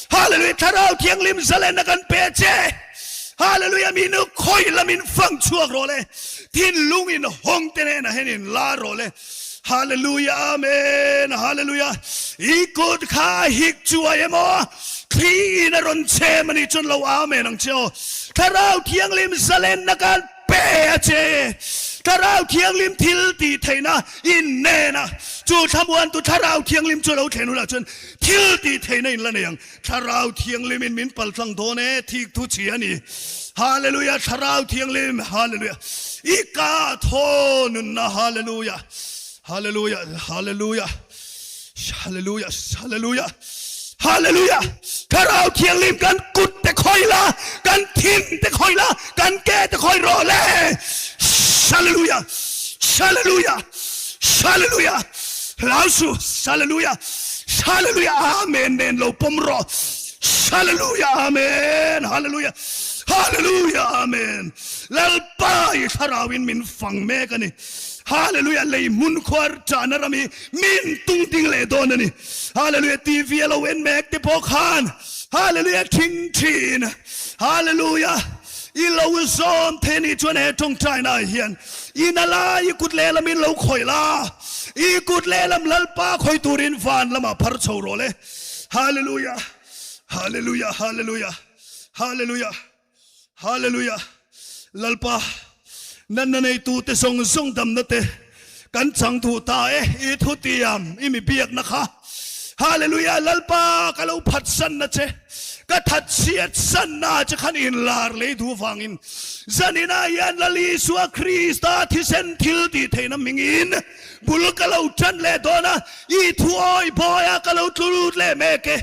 Hallelujah thlarau thianghlim zalen na kan pe che Hallelujah mi nu khoi lamin fang chuak ro le thinlung in hong te ne na henin la ro le Hallelujah Amen Hallelujah I kut kha hik chuai emaw thli in a rawn chem ani chun lo Amen ang che aw Thlarau Thianghlim zalen na kan pe a che Thlarau Thianghlim thil ti theina in nena chu thlamuan tu Thlarau Thianghlim chu lo thlen hunah chuan thil ti theina in la nei ang Thlarau Thianghlim in min pal tlang dawn e, thik thu chhi a ni. Hallelujah, Thlarau Thianghlim, Hallelujah. I ka thaw nunna, Hallelujah, Hallelujah, Hallelujah, Hallelujah, Hallelujah, Hallelujah. Thlarau Thianghlim kan kut te khawi la, kan thin te khawi la, kan ke te khawi rawh le. Hallelujah, Hallelujah, Hallelujah. Hlau su, Hallelujah. Hallelujah Amen nen lo pawm rawh Hallelujah Amen Hallelujah Hallelujah Amen Lalpa i thlarau in min fang mek ani Hallelujah lei hmun khuar chahna ram hi min tung ding leh dawn ani Hallelujah TV a lo en mek te pawh khan Hallelujah thing thin Hallelujah i lo zawm thei anih chuan he tawngtaina ah hian I na lai i kut lehlam in lo khawih la, i kut lehlam Lalpa khawih turin van lamah phar chho rawh le. Hallelujah! Hallelujah! Hallelujah! Hallelujah! Hallelujah! Lalpa, natna neitute zawng zawng damna te kan chang duh ta e, i thutiam, i mi biakna kha. Hallelujah! Lalpa, ka lo phatsanna che. Ka that chhiat sanna che khan inlar lei duh vangin zaninah hian Lal Isua Krista thisen thil tih theihna mingin bul ka lo tan leh dawn a, i thuawi bawiah ka lo tlu lut leh mek e.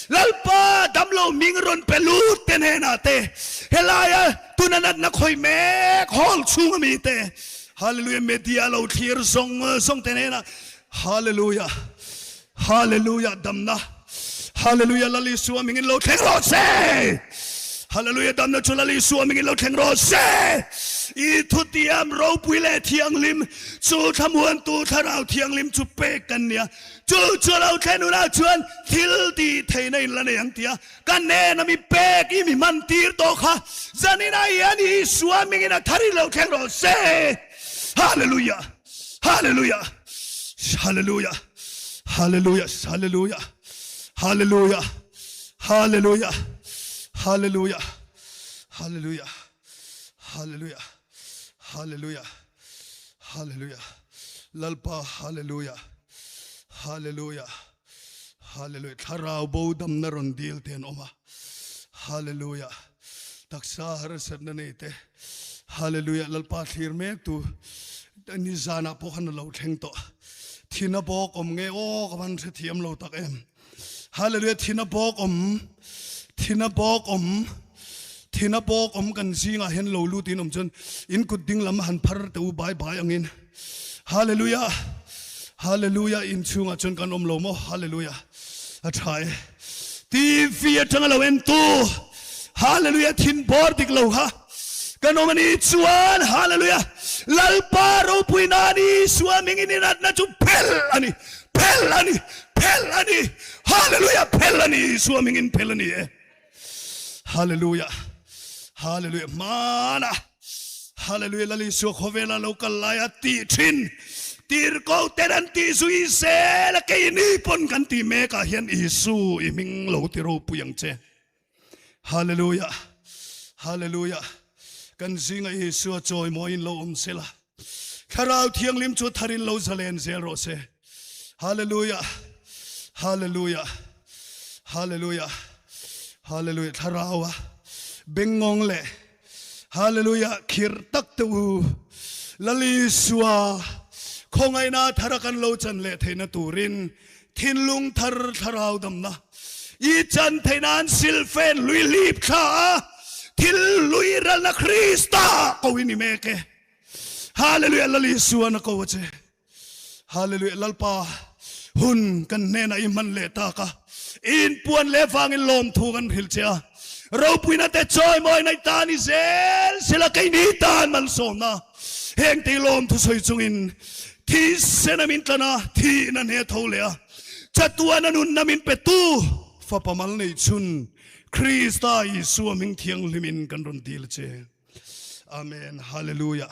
Lalpa damlo ming rawn pe lut te hnenah te helaia tuna natna khawih mek hall chhung ami te Hallelujah media lo thlir zawng zawng te hnenah Hallelujah Hallelujah damna Hallelujah Lal Isua mingin lo thleng rawh se Hallelujah damna chu Lal Isua mingin lo thleng rawh se I thutiam ropui leh thianghlim chu thlamuantu thlarau thianghlim chu pek kan nia chu chu lo thlen hunah chuan thil tih theihna in la nei ang tia ka nen a mi pek i mi man tir tawh kha zaninah hian Isua mingin a tharin lo thleng rawh se Hallelujah Hallelujah Hallelujah Hallelujah Hallelujah Hallelujah Hallelujah Hallelujah Hallelujah Hallelujah Hallelujah Hallelujah Lalpa Hallelujah Hallelujah Hallelujah Thlarau bo damna rawn dil te an awm a Hallelujah Taksa harsatna nei te Hallelujah Lalpa thlir mek tu nizanah pawh khan a lo thleng tawh Thina bawk awm nge aw ka van hrethiam lo tak em Hallelujah Thina bawk awm Thina bawk awm Thina bawk awm kan zingah hian lo lut in awm chuan in kut ding lam han phar te u bai bai angin Hallelujah Hallelujah in chhungah chuan kan awm lo maw Hallelujah a tha e TV atanga lo en tu Hallelujah thin bawr dik lo kha kan awm ani chuan Hallelujah Lalpa ropui nan Isua mingin in atna chu phel ani phel ani phel ani Hallelujah phel ani Isua mingin phel ani e Hallelujah Hallelujah hmana. Hallelujah Lal Isua khawvela lo kal lai a tih thin tirhkoh ten an tih zui zel a keini pawn kan tih mek ah hian Isu i hming lo ti ropui ang che. Hallelujah Hallelujah kan zinga Isua chawimawiin lo awm sela Thlarau Thianghlim chu tharin lo zalen zel rawh se. Hallelujah Hallelujah Hallelujah Hallelujah Thlarau a bengngawng leh Hallelujah khir tak te u Lal Isua khawngaihna thara kan lo chan leh theihna turin thinlung thar thlarau damna i chan theih nan silfen lui hlip thla a thil lui ralna Krista ko in i mek e. Hallelujah Lal Isua na ko a che. Hallelujah Lalpa hun kan hnenah i hman leh tak a in puan leh vangin lawmthu kan hrilh che a ropuina te chawimawi naih tan i zel sela keini tan malsawmna heng te lawmthu sawi chungin thisen a min tlan a thihna hne tho leh a chatuan a nunna min petu fapa mal nei chhun Krista Isua hming thianghlimin kan rawn dil che Amen Hallelujah.